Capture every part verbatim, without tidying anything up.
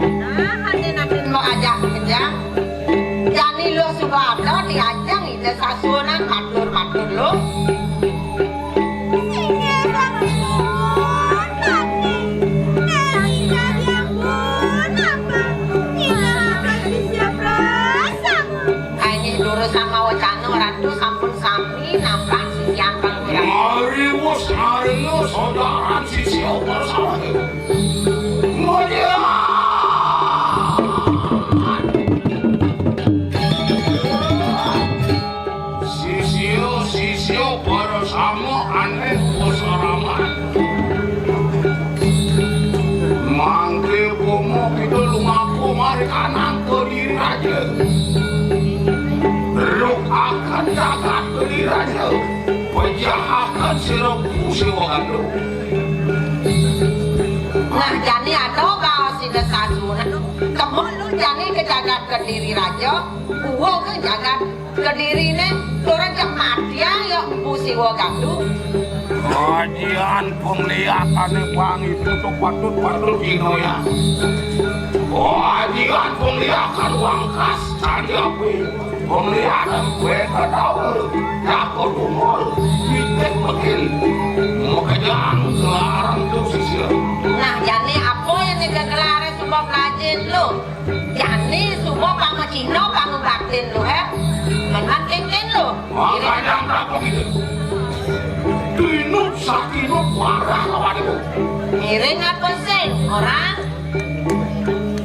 Nah, hadirin mau ajak kerja. Jani lu suba ada diajeng Ida Sasuhunan matur-matur lu. Inggih sampun, Patih. Nggih, inggih sampun, apa? Inggih, apa sisya prasama? Inggih, durus sama wacana Ratu sampun sami nampak sisian pangurang. Mari, wus, mari, wus, saudaran sisya prasama. Mulia! Sisya, sisya, para sama ané pasaraman. Mangké upama kita lumaku mari kanang Kediri Raja. Rukaken jagat Kediri Raja. Pejahaken sira Pusi Wagandung. Nah, jani ada baos Ida Sasuhunan. Kemu lu jani ke jagat Kediri Raja, uwa ke jagat Kediriné, turun jak matiang ya Empu Siwa Gandung. Kajian penglihatané wangi tutup patut-patut dinoya. Kajian penglihatan wangkas candi api. Penglihatan kue ketawa. Jago tunggal. Pitik pekil. Makejang gelaran tuh sisir. Nah, jani apa yang nih gelaré sebab lajin lu? Jani suba pangecina pangubaktin lu, hé. Menan kéngkén lu. Makanya tak begitu. Tinut satinut parah lawan ibu. Ngiring apa sing? Orang?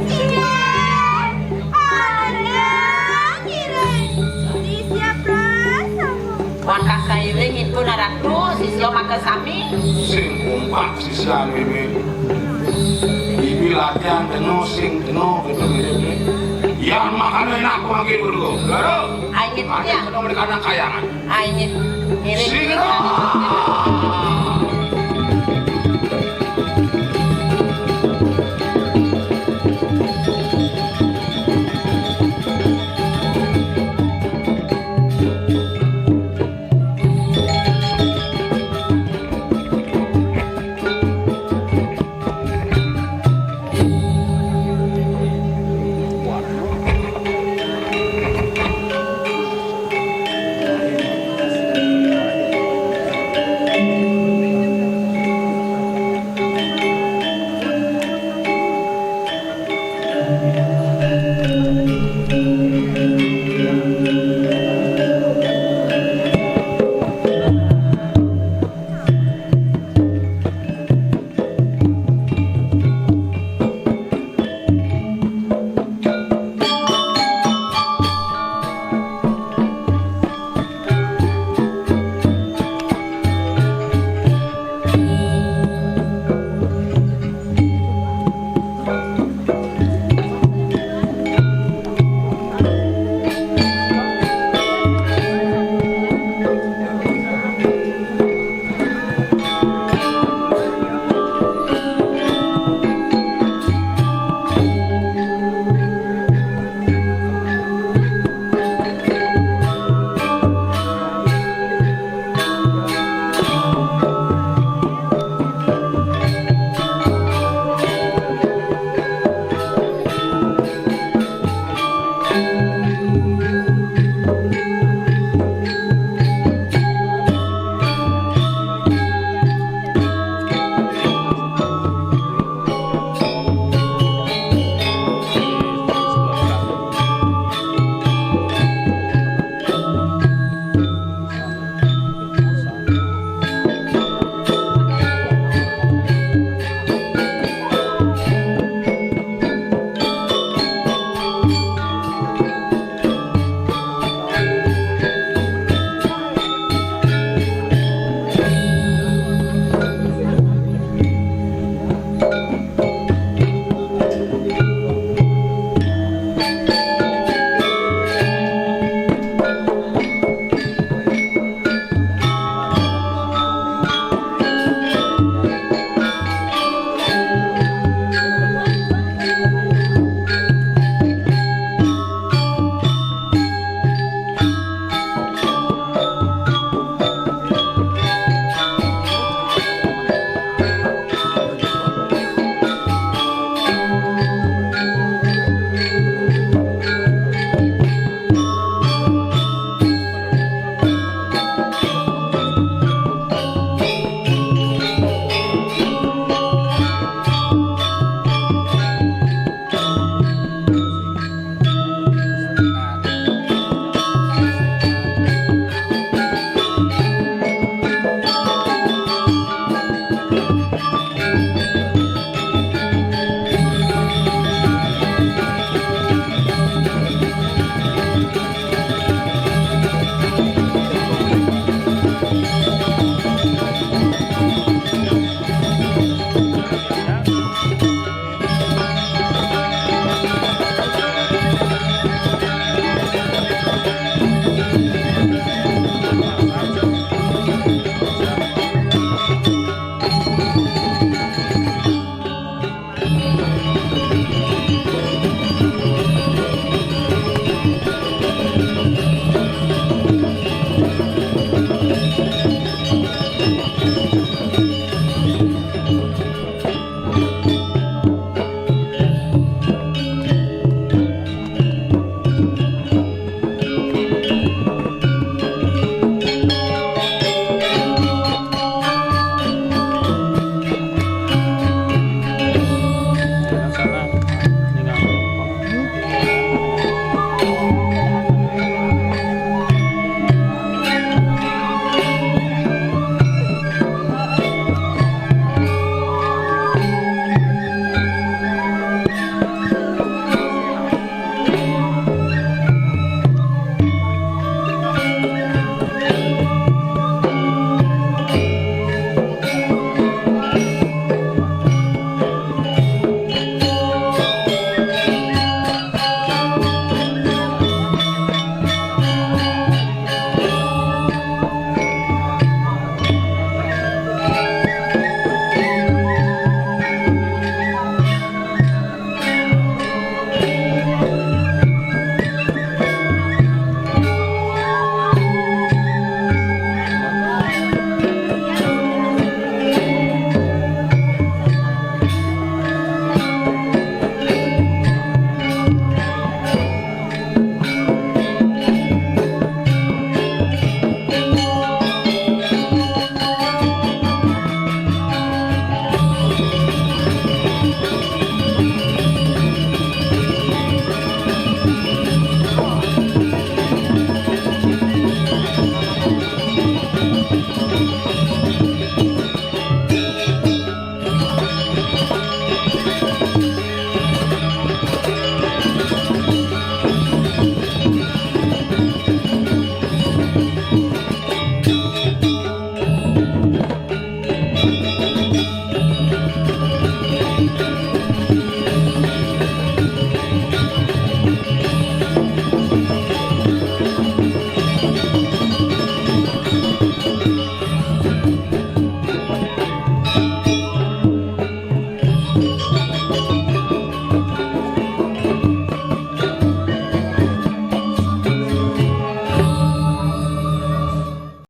Ngiring. Ada ngiring. Di siap rasa. Wakas sairing ipun Ratu, sisya maka sami. Sing kompak sisya mimin. Bibi latihan kena, sing kena, gitu mirip nih. Yang makan enak panggil dulu. Lalu, Aingit anak ya. Kena beli anak kayangan. Aingit. Mirip. Sing kena.